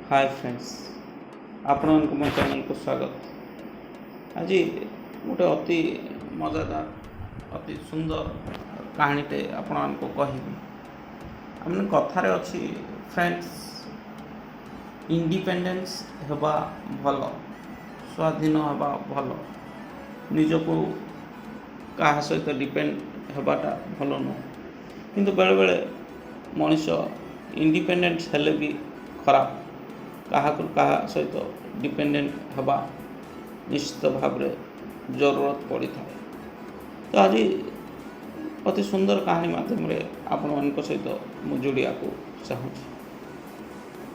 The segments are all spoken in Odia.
ହାଏ ଫ୍ରେଣ୍ଡସ୍, ଆପଣମାନଙ୍କୁ ମୋ ଚ୍ୟାନେଲକୁ ସ୍ୱାଗତ। ଆଜି ଗୋଟେ ଅତି ମଜାଦାର, ଅତି ସୁନ୍ଦର କାହାଣୀଟେ ଆପଣମାନଙ୍କୁ କହିବି। ଆମେ କଥାରେ ଅଛି ଫ୍ରେଣ୍ଡସ୍, ଇଣ୍ଡିପେଣ୍ଡେନ୍ସ ହେବା ଭଲ, ସ୍ୱାଧୀନ ହେବା ଭଲ, ନିଜକୁ କାହା ସହିତ ଡିପେଣ୍ଡ ହେବାଟା ଭଲ ନୁହଁ। କିନ୍ତୁ ବେଳେବେଳେ ମଣିଷ ଇଣ୍ଡିପେଣ୍ଡେଣ୍ଟ ହେଲେ ବି ଖରାପ। କାହାକୁ କାହା ସହିତ ଡିପେଣ୍ଡେଣ୍ଟ ହେବା ନିଶ୍ଚିତ ଭାବରେ ଜରୁରତ ପଡ଼ିଥାଏ। ତ ଆଜି ଅତି ସୁନ୍ଦର କାହାଣୀ ମାଧ୍ୟମରେ ଆପଣମାନଙ୍କ ସହିତ ମୁଁ ଯୋଡ଼ିବାକୁ ଚାହୁଁଛି।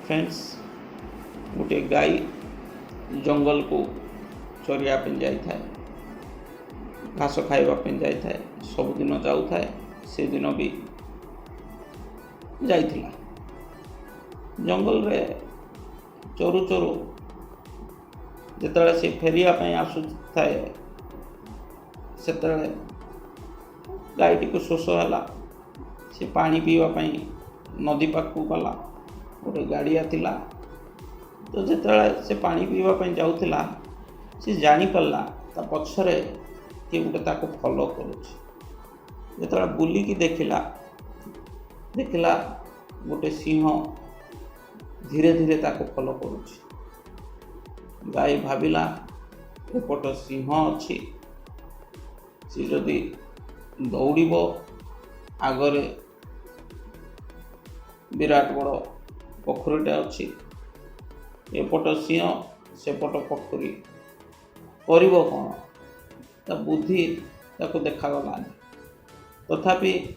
ଫ୍ରେଣ୍ଡସ୍, ଗୋଟିଏ ଗାଈ ଜଙ୍ଗଲକୁ ଚରିବା ପାଇଁ ଯାଇଥାଏ, ଘାସ ଖାଇବା ପାଇଁ ଯାଇଥାଏ। ସବୁଦିନ ଯାଉଥାଏ, ସେଦିନ ବି ଯାଇଥିଲା। ଜଙ୍ଗଲରେ ଚରୁ ଚରୁ ଯେତେବେଳେ ସେ ଫେରିବା ପାଇଁ ଆସୁଥାଏ, ସେତେବେଳେ ଗାଈଟିକୁ ଶୋଷ ହେଲା। ସେ ପାଣି ପିଇବା ପାଇଁ ନଦୀ ପାଖକୁ ଗଲା। ଗୋଟେ ଗାଡ଼ିଆ ଥିଲା। ତ ଯେତେବେଳେ ସେ ପାଣି ପିଇବା ପାଇଁ ଯାଉଥିଲା, ସେ ଜାଣିପାରିଲା ତା ପଛରେ କିଏ ଗୋଟେ ତାକୁ ଫଲୋ କରୁଛି। ଯେତେବେଳେ ବୁଲିକି ଦେଖିଲା, ଦେଖିଲା ଗୋଟେ ସିଂହ ଧୀରେ ଧୀରେ ତାକୁ ଫଲୋ କରୁଛି। ଗାଈ ଭାବିଲା, ଏପଟ ସିଂହ ଅଛି, ସେ ଯଦି ଦୌଡ଼ିବ, ଆଗରେ ବିରାଟ ବଡ଼ ପୋଖରୀଟେ ଅଛି। ଏପଟ ସିଂହ, ସେପଟ ପୋଖରୀ, କରିବ କ'ଣ? ତା ବୁଦ୍ଧି ତାକୁ ଦେଖାଗଲାନି। ତଥାପି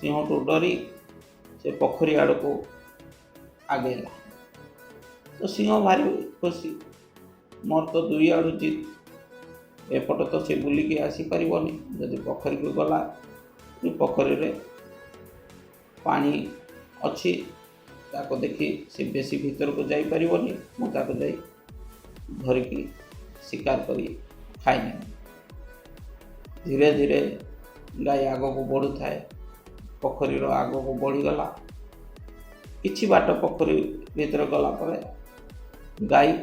ସିଂହଠୁ ଡରି ସେ ପୋଖରୀ ଆଡ଼କୁ ଆଗେଇଲା। ତ ସିଂହ ଭାରି ଖୁସି, ମୋର ତ ଦୁଇ ଆଡ଼ୁ ଜିତ୍। ଏପଟ ତ ସେ ବୁଲିକି ଆସିପାରିବନି, ଯଦି ପୋଖରୀକୁ ଗଲା, ପୋଖରୀରେ ପାଣି ଅଛି, ତାକୁ ଦେଖି ସେ ବେଶୀ ଭିତରକୁ ଯାଇପାରିବନି, ମୁଁ ତାକୁ ଯାଇ ଧରିକି ଶିକାର କରି ଖାଇନେବି। ଧୀରେ ଧୀରେ ଗାଈ ଆଗକୁ ବଢ଼ୁଥାଏ, ପୋଖରୀର ଆଗକୁ ବଢ଼ିଗଲା। କିଛି ବାଟ ପୋଖରୀ ଭିତରେ ଗଲା ପରେ ଗାଈ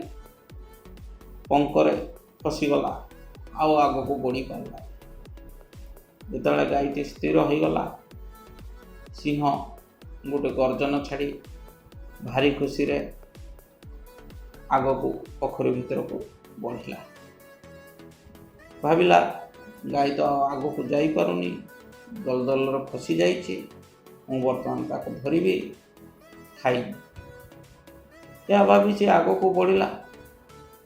ପଙ୍କରେ ଫସିଗଲା, ଆଉ ଆଗକୁ ବଢ଼ି ପାରିଲା। ଯେତେବେଳେ ଗାଈଟି ସ୍ଥିର ହୋଇଗଲା, ସିଂହ ଗୋଟେ ଗର୍ଜନ ଛାଡ଼ି ଭାରି ଖୁସିରେ ଆଗକୁ ପୋଖରୀ ଭିତରକୁ ବଢ଼ିଲା। ଭାବିଲା, ଗାଈ ତ ଆଗକୁ ଯାଇପାରୁନି, ଦଲଦଲରେ ଫସି ଯାଇଛି, ମୁଁ ବର୍ତ୍ତମାନ ତାକୁ ଧରିବି, ଖାଇବି। ଏହା ଭାବି ସେ ଆଗକୁ ବଢ଼ିଲା।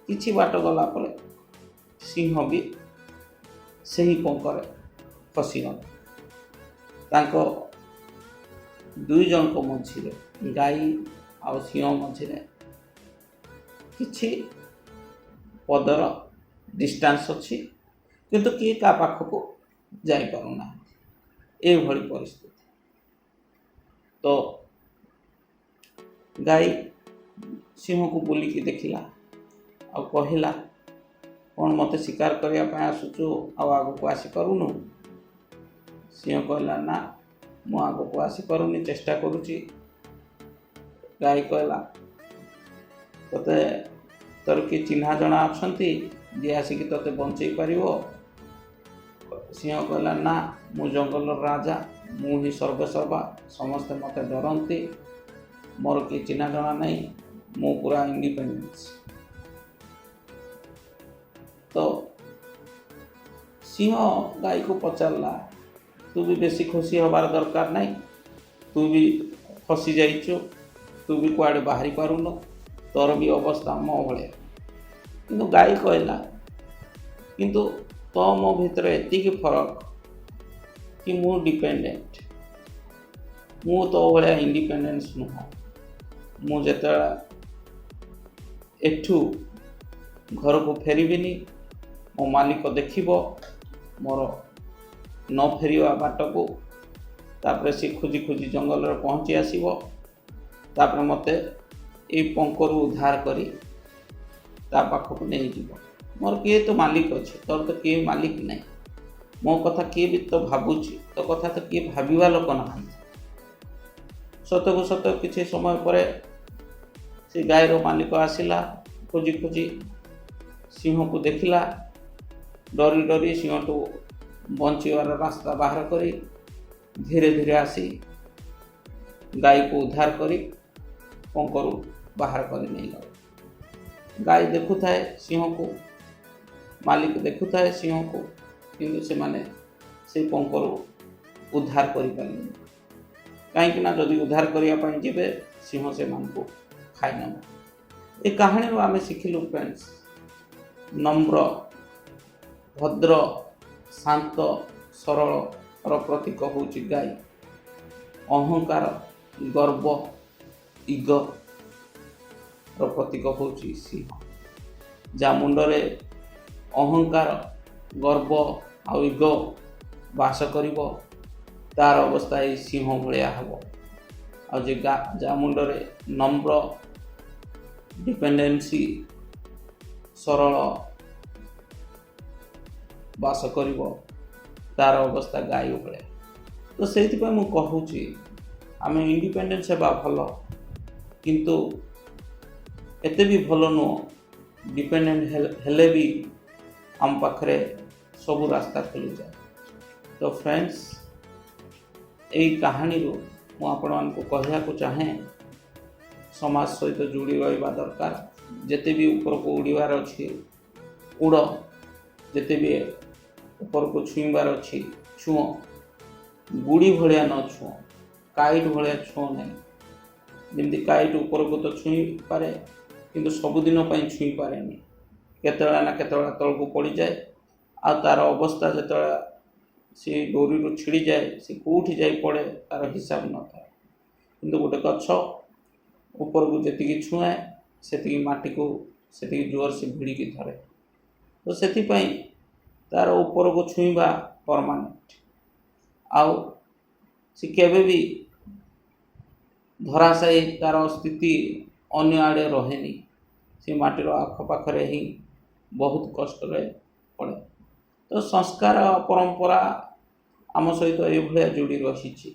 କିଛି ବାଟ ଗଲା ପରେ ସିଂହ ବି ସେହି ପଙ୍କରେ ଫସିଗଲା। ତାଙ୍କ ଦୁଇ ଜଣଙ୍କ ମଝିରେ, ଗାଈ ଆଉ ସିଂହ ମଝିରେ କିଛି ପଦର ଡିଷ୍ଟାନ୍ସ ଅଛି, କିନ୍ତୁ କିଏ କାହା ପାଖକୁ ଯାଇପାରୁନାହାନ୍ତି। ଏଇଭଳି ପରିସ୍ଥିତି। ତ ଗାଈ ସିଂହକୁ ବୁଲିକି ଦେଖିଲା ଆଉ କହିଲା, "କ'ଣ ମୋତେ ଶିକାର କରିବା ପାଇଁ ଆସୁଛୁ ଆଉ ଆଗକୁ ଆସିପାରୁନୁ?" ସିଂହ କହିଲା, "ନା, ମୁଁ ଆଗକୁ ଆସିପାରୁନି, ଚେଷ୍ଟା କରୁଛି।" ଗାଈ କହିଲା, "ତୋତେ ତୋର କିଏ ଚିହ୍ନା ଜଣା ଅଛନ୍ତି, ଯିଏ ଆସିକି ତୋତେ ବଞ୍ଚେଇ ପାରିବ?" ସିଂହ କହିଲା, "ନା, ମୁଁ ଜଙ୍ଗଲର ରାଜା, ମୁଁ ହିଁ ସର୍ବେସର୍ବା, ସମସ୍ତେ ମୋତେ ଡରନ୍ତି, ମୋର କିଏ ଚିହ୍ନା ଜଣା ନାହିଁ, ମୁଁ ପୁରା ଇଣ୍ଡିପେଣ୍ଡେନ୍ସ।" ତ ସିଂହ ଗାଈକୁ ପଚାରିଲା, "ତୁ ବି ବେଶୀ ଖୁସି ହେବାର ଦରକାର ନାହିଁ। ତୁ ବି ଫସି ଯାଇଛୁ, ତୁ ବି କୁଆଡ଼େ ବାହାରି ପାରୁନୁ, ତୋର ବି ଅବସ୍ଥା ମୋ ଭଳିଆ।" କିନ୍ତୁ ଗାଈ କହିଲା, "କିନ୍ତୁ ତୋ ମୋ ଭିତରେ ଏତିକି ଫରକ କି ମୁଁ ଡିପେଣ୍ଡେଣ୍ଟ, ମୁଁ ତୋ ଭଳିଆ ଇଣ୍ଡିପେଣ୍ଡେନ୍ସ ନୁହଁ। ମୁଁ ଯେତେବେଳେ ଏଠୁ ଘରକୁ ଫେରିବିନି, ମୋ ମାଲିକ ଦେଖିବ ମୋର ନ ଫେରିବା ବାଟକୁ, ତାପରେ ସେ ଖୋଜି ଖୋଜି ଜଙ୍ଗଲରେ ପହଞ୍ଚି ଆସିବ, ତାପରେ ମୋତେ ଏଇ ପଙ୍କରୁ ଉଦ୍ଧାର କରି ତା ପାଖକୁ ନେଇଯିବ। ମୋର କିଏ ତ ମାଲିକ ଅଛି, ତୋର ତ କିଏ ମାଲିକ ନାହିଁ। ମୋ କଥା କିଏ ବି ତ ଭାବୁଛି? ତୋ କଥା ତ କିଏ ଭାବିବା ଲୋକ ନାହାନ୍ତି।" ସତକୁ ସତ କିଛି ସମୟ ପରେ ସେ ସେ ଗାଈର ମାଲିକ ଆସିଲା ଖୋଜି ଖୋଜି, ସିଂହକୁ ଦେଖିଲା। ଡରି ଡରି ସିଂହଠୁ ବଞ୍ଚିବାର ରାସ୍ତା ବାହାର କରି ଧୀରେ ଧୀରେ ଆସି ଗାଈକୁ ଉଦ୍ଧାର କରି ପଙ୍କରୁ ବାହାର କରି ନେଇଗଲା। ଗାଈ ଦେଖୁଥାଏ ସିଂହକୁ, ମାଲିକ ଦେଖୁଥାଏ ସିଂହକୁ, କିନ୍ତୁ ସେମାନେ ସେଇ ପଙ୍କରୁ ଉଦ୍ଧାର କରିପାରିଲେନି। କାହିଁକି ନା ଯଦି ଉଦ୍ଧାର କରିବା ପାଇଁ ଯିବେ, ସିଂହ ସେମାନଙ୍କୁ ଖାଇନେବ। ଏ କାହାଣୀରୁ ଆମେ ଶିଖିଲୁ ଫ୍ରେଣ୍ଡସ୍, ନମ୍ର, ଭଦ୍ର, ଶାନ୍ତ, ସରଳର ପ୍ରତୀକ ହେଉଛି ଗାଈ। ଅହଙ୍କାର, ଗର୍ବ, ଇଗୋର ପ୍ରତୀକ ହେଉଛି ସିଂହ। ଯାହା ମୁଣ୍ଡରେ ଅହଙ୍କାର, ଗର୍ବ ଆଉ ଇଗୋ ବାସ କରିବ, ତାର ଅବସ୍ଥା ଏଇ ସିଂହ ଭଳିଆ ହେବ। ଆଉ ଯେ ଯାହା ମୁଣ୍ଡରେ ନମ୍ର, ଡିପେଣ୍ଡେନ୍ସି, ସରଳ ବାସ କରିବ, ତାର ଅବସ୍ଥା ଗାଈ ଭଳିଆ। ତ ସେଇଥିପାଇଁ ମୁଁ କହୁଛି, ଆମେ ଇଣ୍ଡିପେଣ୍ଡେନ୍ସ ହେବା ଭଲ, କିନ୍ତୁ ଏତେ ବି ଭଲ ନୁହଁ। ଡିପେଣ୍ଡେଣ୍ଟ ହେଲେ ବି ଆମ ପାଖରେ ସବୁ ରାସ୍ତା ଖୋଲିଯାଏ। ତ ଫ୍ରେଣ୍ଡସ୍, ଏଇ କାହାଣୀରୁ ମୁଁ ଆପଣମାନଙ୍କୁ କହିବାକୁ ଚାହେଁ, ସମାଜ ସହିତ ଯୋଡ଼ି ରହିବା ଦରକାର। ଯେତେ ବି ଉପରକୁ ଉଡ଼ିବାର ଅଛି ଉଡ଼, ଯେତେ ବି ଉପରକୁ ଛୁଇଁବାର ଅଛି ଛୁଅଁ। ଗୁଡ଼ି ଭଳିଆ ନ ଛୁଅଁ, କାଇଟ୍ ଭଳିଆ ଛୁଅଁ ନାହିଁ। ଯେମିତି କାଇଟ୍ ଉପରକୁ ତ ଛୁଇଁ ପାରେ, କିନ୍ତୁ ସବୁଦିନ ପାଇଁ ଛୁଇଁ ପାରେନି। କେତେବେଳେ ନା କେତେବେଳେ ତଳକୁ ପଡ଼ିଯାଏ। ଆଉ ତା'ର ଅବସ୍ଥା, ଯେତେବେଳେ ସେ ଡୋରିରୁ ଛିଡ଼ିଯାଏ, ସେ କେଉଁଠି ଯାଇ ପଡ଼େ ତା'ର ହିସାବ ନଥାଏ। କିନ୍ତୁ ଗୋଟେ ଗଛ ଉପରକୁ ଯେତିକି ଛୁଏଁ, ସେତିକି ମାଟିକୁ ସେତିକି ଜୋର ସେ ଭିଡ଼ିକି ଧରେ। ତ ସେଥିପାଇଁ ତା'ର ଉପରକୁ ଛୁଇଁବା ପରମାନେଣ୍ଟ। ଆଉ ସେ କେବେ ବି ଧରାଶାୟୀ, ତା'ର ସ୍ଥିତି ଅନ୍ୟ ଆଡ଼େ ରହେନି। ସେ ମାଟିର ଆଖପାଖରେ ହିଁ ବହୁତ କଷ୍ଟରେ ପଡ଼େ। ତ ସଂସ୍କାର, ପରମ୍ପରା ଆମ ସହିତ ଏଇଭଳିଆ ଯୋଡ଼ି ରହିଛି।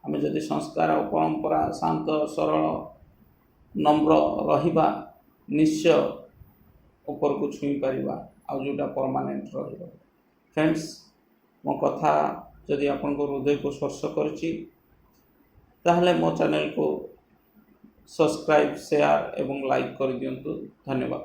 ଆମେ ଯଦି ସଂସ୍କାର, ପରମ୍ପରା, ଶାନ୍ତ, ସରଳ, ନମ୍ର ରହିବା, ନିଶ୍ଚୟ ଉପରକୁ ଛୁଇଁ ପାରିବା, ଆଉ ଯେଉଁଟା ପରମାନେଣ୍ଟ ରହିବ। ଫ୍ରେଣ୍ଡସ୍, ମୋ କଥା ଯଦି ଆପଣଙ୍କ ହୃଦୟକୁ ସ୍ପର୍ଶ କରିଛି, ତାହେଲେ ମୋ ଚ୍ୟାନେଲକୁ ସବସ୍କ୍ରାଇବ୍, ସେୟାର ଏବଂ ଲାଇକ୍ କରିଦିଅନ୍ତୁ। ଧନ୍ୟବାଦ।